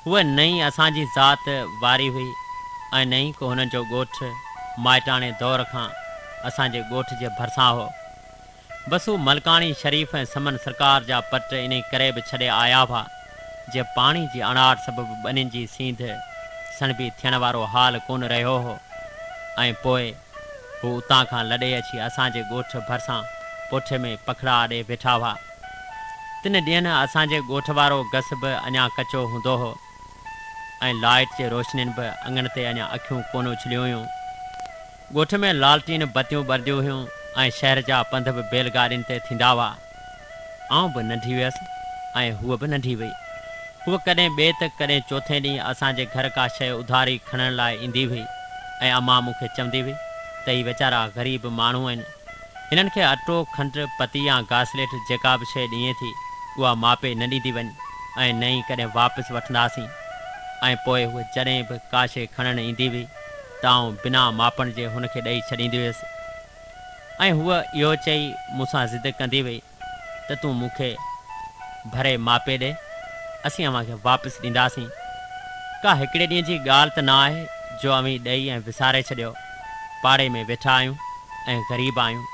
هوء نه ئي اسان جي ذات واري هئي ۽ نه ئي ڪو هنن جو ڳوٺ مائٽاڻي دور کان اسان جي ڳوٺ جي ڀرسان هو. بس هو ملڪاڻي شريف ۽ سمن سرڪار جا پٽ انهي ڪري به ڇڏي آيا هئا، جي پاڻي جي اڻاٺ سبب ٻنين جي سينڌ سڻڀي ٿيڻ وارو حال ڪونه رهيو هو ۽ پوء هو اتان کان لڏي اچي اسان جي ڳوٺ ڀرسان پوٺي ۾ پکڙا اڏي ويٺا هئا. تن ڏينهن اسان جي ڳوٺ وارو گس به اڃا ڪچو هوندو هو ۽ لائيٽ جي روشنين به اڱڻ تي اڃا اکيون ڪونه اڇليون هيون. ڳوٺ ۾ لالٽين بتيون ٻرنديون هيون ۽ شهر جا پنڌ به بيل گاڏين تي ٿيندا هئا. آئون به ننڍي هيس ۽ هوء به ننڍي هئي. هوء ڪڏهن ٻئي ته ڪڏهن چوٿين ڏينهن اسان جي گهر ڪا شيء اڌاري کڻڻ لاء ايندي هئي ۽ امان مون کي چوندي هئي ته هي ويچارا غريب ماڻهو آهن. هنن کي اٽو، کنڊ، پتي يا گاسليٽ جيڪا به شيء ڏئين ٿي، اها ماپي نه ڏيندي وڃ ۽ نه ئي ڪڏهن واپس وٺنداسين. ۽ پوء هوء جڏهن به ڪا شيء کڻڻ ايندي هئي ته آئون بنا ماپڻ جي هن کي ڏئي ڇڏيندي هيس ۽ هوء اهو چئي مون سان ضد ڪندي هئي ته تون مون کي ڀري ماپي ڏي، اسين اوهان کي واپس ڏينداسين. ڪا هڪڙي ڏينهن جي ڳالهه ته نه آهي جو اوهين ڏئي ۽ وساري ڇڏيو. پاڙي ۾ ويٺا آهيون ۽ غريب آهيون.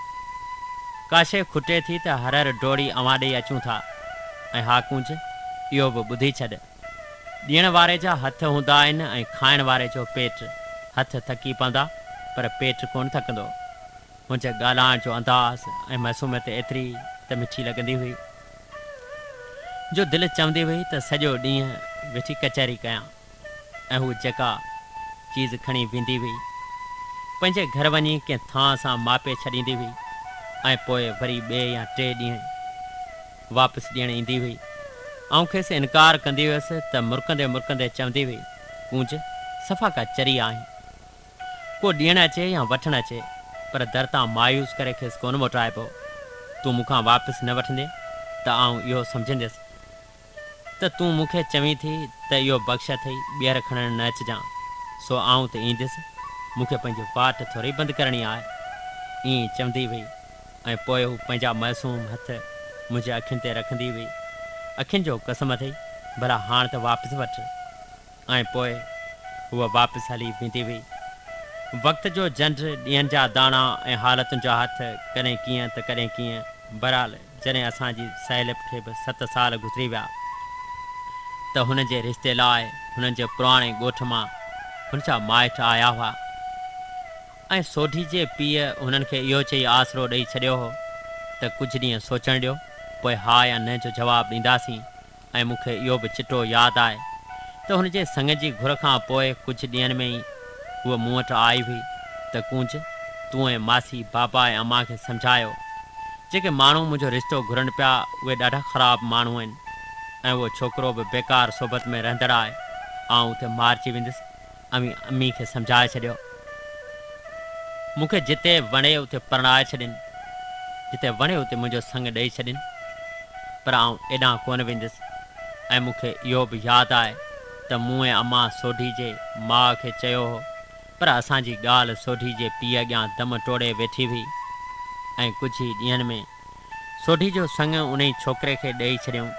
ڪا شيء کٽي ٿي ته هر هر ڊوڙي اوهان ڏي اچون ٿا. ۽ ها ڪونج، اهو به ٻڌي ڇڏ. ڏيڻ واري جا هٿ هوندا آهن ۽ کائڻ واري جو پيٽ. هٿ ٿڪي پوندا پر پيٽ ڪونه ٿڪندو. هن جي ڳالهائڻ جو انداز ۽ معصوميت ايتري ته مٺي لڳندي هئي جو دل چوندي هئي ته سڄو ڏينهن ويٺي ڪچهري ڪيان ۽ هوء جيڪا چيز کڻي ويندي هئي، پنهنجي گهر وڃي ڪنهن ٿانء سان ماپي ڇڏيندي هئي ۽ پوء وري ٻئي يا ٽئين ڏينهن واپس ڏيڻ ايندي هئي. آئون کيس انڪار ڪندي هيس ته مرڪندي مرڪندي چوندي هئي، ڪونج، صفا ڪا چري آهين. ڪو ڏيڻ اچي يا وٺڻ اچي، پر در تان مايوس ڪري کيس ڪونه موٽائبو. تون مون کان واپس نه وٺندين ته آئون اهو سمجهنديس ته تون مون کي چوين ٿي ته اهو بخش اٿئي، ٻيهر کڻڻ نه اچجان. سو آئون ته اينديس، مون کي پنهنجي واٽ ٿورئي بند ڪرڻي آهي. ائين چوندي هئي. ۽ پوء هوء پنهنجا معصوم هٿ منهنجي اکين تي رکندي هئي. اکين جو قسم اٿئي، ڀلا هاڻ ته واپس وٺ. ۽ پوء هوء واپس هلي ويندي هئي. وقت جو جنڊ، ڏينهن جا داڻا ۽ حالتن جا هٿ ڪڏهن ڪيئن ته ڪڏهن ڪيئن. بهرحال جڏهن اسان جي سهيلپ کي به ست سال گذري ويا ته هن جي رشتي لاء هنن جي پراڻي ڳوٺ مان هن جا مائٽ آيا هئا. ۽ سوڍي جي پيء هنن کي اهو چئي آسرو ڏئي ڇڏيو هو ته ڪجهه ڏينهن سوچڻ ڏيو، پوء ها يا نه جو جواب ڏينداسين ۽ مون کي اهو به چٽو ياد آهي ته هن جي سڱ جي گهر کان پوء ڪجهه ڏينهن ۾ ئي هوء مون وٽ آئي هئي ته ڪونج، تون ۽ ماسي، بابا ۽ امان کي سمجهايو. جيڪي ماڻهو منهنجو رشتو گهرن پيا، اهي ڏاڍا خراب ماڻهو آهن ۽ اهو ڇوڪرو به بيڪار صحبت ۾ رهندڙ آهي. آئون اتي مارجي ويندس. اوهين امي کي سمجهائي ڇڏيو. مون کي جتي وڻي اتي پرڻائي ڇڏين، جتي وڻي اتي منهنجو سڱ ڏئي ڇڏين، پر آئون ايڏانهن ڪونه ويندس. ۽ مون کي اهو به ياد آهي ته مون ۽ امان سوڍي جي ماء کي چيو هو، پر اسان جي ڳالهه سوڍي جي پيء اڳيان دم ٽوڙي ويٺي هئي ۽ ڪجهه ئي ڏينهن ۾ سوڍي جو سڱ انهي ڇوڪري کي ڏيئي ڇڏيائون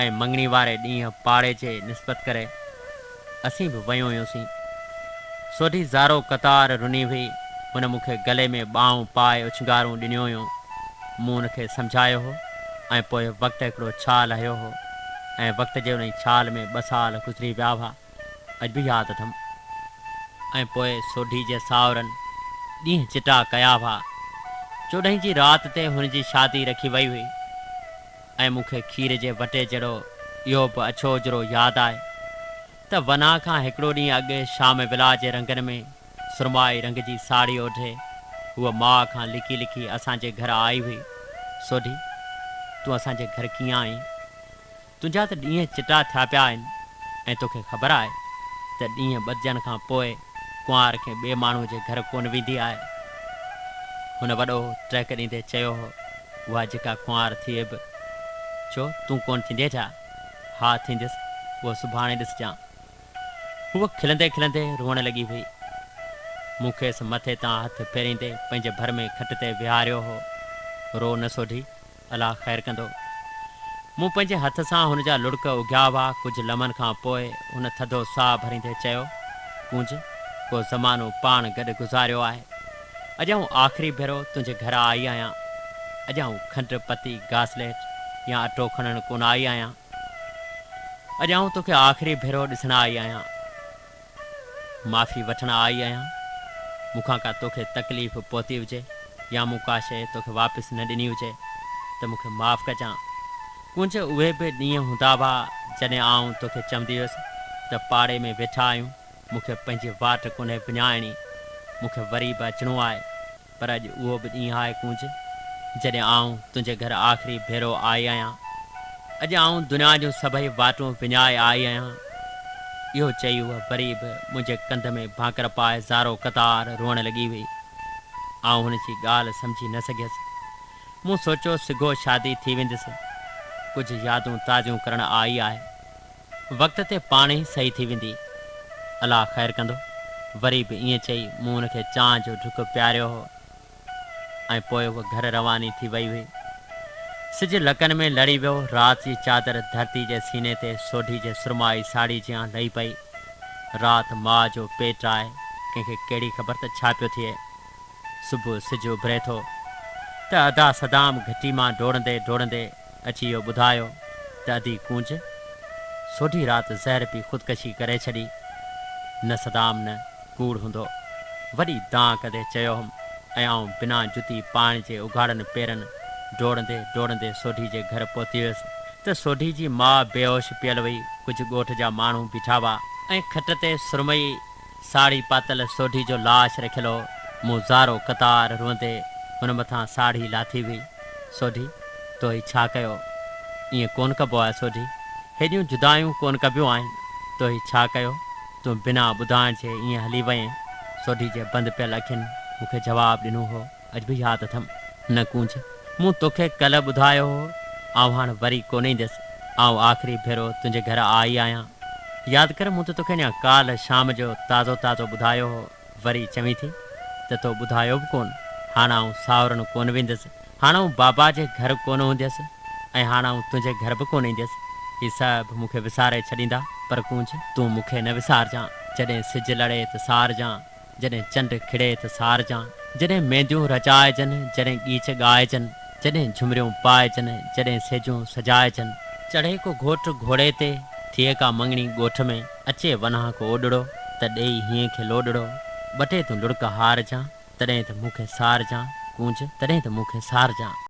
۽ مڱڻي واري ڏينهن پاڙي جي نسبت ڪري اسين به ويون هيونسين. سوڍي زارو قطار رني هئي. هن مون کي گلي ۾ ٻانهون پائي اڇنگارون ڏنيون هيون. مون هن کي سمجهايو هو ۽ پوء وقت هڪڙو ڇال هنيو هو ۽ وقت جي انهي ڇال ۾ ٻه سال گذري ويا هئا. اڄ به ياد اٿم. ۽ پوء سوڍي جي ساهرن ڏينهن چٽا ڪيا هئا. چوڏهين جي رات تي هن جي شادي رکي وئي هئي ۽ مون کي کير جي وٽي جهڙو اهو به اڇو اجرو ياد آهي ته ونا کان هڪڙو ڏينهن اڳ شام ولا جي رنگن ۾ سرمائي رنگ جي ساڙهي اوڍي هوء ماء کان لڪي لڪي اسان جي گهر آئي هئي. سوڍي، تون اسان جي گهر ڪيئن آئين؟ تنهنجا ته ڏينهن چٽا ٿيا پيا آهن ۽ توکي خبر آهي ته ڏينهن ٻڌجڻ کان پوء ڪنوار ڪنهن ٻئي ماڻهوء جي گهر ڪونه ويندي آهي. هن وڏو ٽهڪ ڏيندي چيو هو، اها جيڪا ڪنوار ٿئي به، ڇو تون ڪونه ٿيندين ڇا؟ ها ٿينديس، اهو سڀاڻي ڏسجان. هوء کلندي کلندي روئڻ لڳي هئي. مون کيس مٿي تان هٿ ڦيريندي پنهنجي ڀر ۾ کٽ تي ويهاريو هو. رو نه سوڍي، الله خير ڪندو. مون پنهنجي هٿ سان هن جا لڙڪ اگهيا هئا. ڪجهه لمحن کان پوء هن ٿڌو ساهه ڀريندي چيو، ڪونج، ڪو زمانو پاڻ گڏ گذاريو آهي. اڄ آئون آخري ڀيرو تنهنجي گهر آئي آهيان. اڄ آئون کنڊ، پتي، گاسليٽ يا اٽو کڻڻ ڪونه آئي آهيان. اڄ آئون توکي آخري ڀيرو ڏسڻ آئي آهيان. معافي وٺڻ آئي آهيان. مون کان ڪا توکي تڪليف پهتي هجي يا مون ڪا شيء توکي واپس نه ڏني هجي ته مون کي معاف ڪجان. ڪونج اهي به ڏينهن هوندا هئا جڏهن آئون توکي چوندي هيس ته پاڙي ۾ ويٺا آهيون، مون کي پنهنجي واٽ ڪونهي وڃائڻي، مون کي وري به اچڻو آهي. پر اڄ اهو به ڏينهن آهي ڪونج، جڏهن آئون تنهنجي گهر آخري ڀيرو آئي آهيان. اڄ آئون دنيا جون سڀئي واٽون وڃائي آئي آهيان. اهو چئي هوء وري به منهنجي ڪنڌ ۾ ڀاڪر پائي زارو قطار روئڻ لڳي هئي. آئون هن جي ڳالهه سمجهي نه سگهيس. مون سوچيو سگهو شادي ٿي ويندس. ڪجهه يادون تازيون ڪرڻ آئي آهي. وقت تي پاڻ ئي صحيح ٿي ويندي. الله خير ڪندو. وري به ائين چئي مون هن کي چانهه جو ڍڪ پياريو هو ۽ پوء هوء گهر رواني ٿي وئي هئي. سج لڪن ۾ لڙي ويو. رات جي چادر ڌرتي جي سيني تي سوڍي جي سرمائي ساڙهي جيان لهي پئي. رات ماء جو پيٽ آهي، ڪنهن کي ڪهڙي خبر ته ڇا پيو ٿئي. صبح سج اڀري ٿو ته ادا صدام گهٽي مان ڊوڙندي ڊوڙندي اچي اهو ٻڌايو ته ادي ڪونج سوڍي رات زهر پي خودڪشي ڪري ڇڏي. نه صدام نه، ڪوڙ هوندو. وڏي دانهن ڪندي چيو هئم ۽ آئون بنا جتي پائڻ جي اگهاڙن پيرن ڊوڙندي ڊوڙندي سوڍي جي گهر پهتي هيس ته سوڍي جي ماء بيهوش پيل هئي، ڪجهه ڳوٺ جا ماڻهو بيٺا هئا ۽ کٽ تي سرمئي ساڙهي پاتل سوڍي جو لاش رکيل هو. مون زارو قطار روئندي هن مٿان ساڙهي لاٿي هئي. سوڍي، تو هي ڇا ڪيو؟ ائين ڪونه ڪبو آهي سوڍي. هيڏيون جدايون ڪونه ڪبيون آهن. تو هي ڇا ڪيو؟ تون بنا ٻڌائڻ جي ائين هلي وئين. سوڍي جي بند پيل اکين مون کي جواب ڏنو هو. اڄ به ياد اٿم. نه ڪونج، مون توکي ڪلهه ٻڌايو هو، آئون هاڻ وري ڪونه ايندس. آئون آخري ڀيرو تنهنجي گهر آئي آهيان. ياد ڪر مون ته توکي اڃا ڪالهه شام جو تازو تازو ٻڌايو هو. وري چوين ٿي ته تو ٻڌايو به ڪونه. هاڻ آئون ساهورن ڪونه ويندس. هاڻ آئون بابا جي گهر ڪونه هونديس ۽ هاڻ آئون تنهنجي گهر به ڪونه اينديس. هي سڀ مون کي وساري ڇڏيندا، پر ڪونج، تون مون کي نه وسارجان. جڏهن سج لڙي ته سارجان. جڏهن چنڊ کڙي ته سارجان، جڏهن مينديون رچائجن، جڏهن ڳيچ ڳائجن، جڏهن جهمريون پائجن، جڏهن سيجون سجائجن. چڙهي ڪو گهوٽ گهوڙي تي، ٿئي ڪا مڱڻي ڳوٺ ۾، اچي ونهان ڪو اوڏڙو، ته ڏيئي هينئين کي لوڏڙو، ٻٽي تون لڙڪ هارجان، تڏهن ته مون کي سارجان، ڪونج، تڏهن ته مون کي سارجان.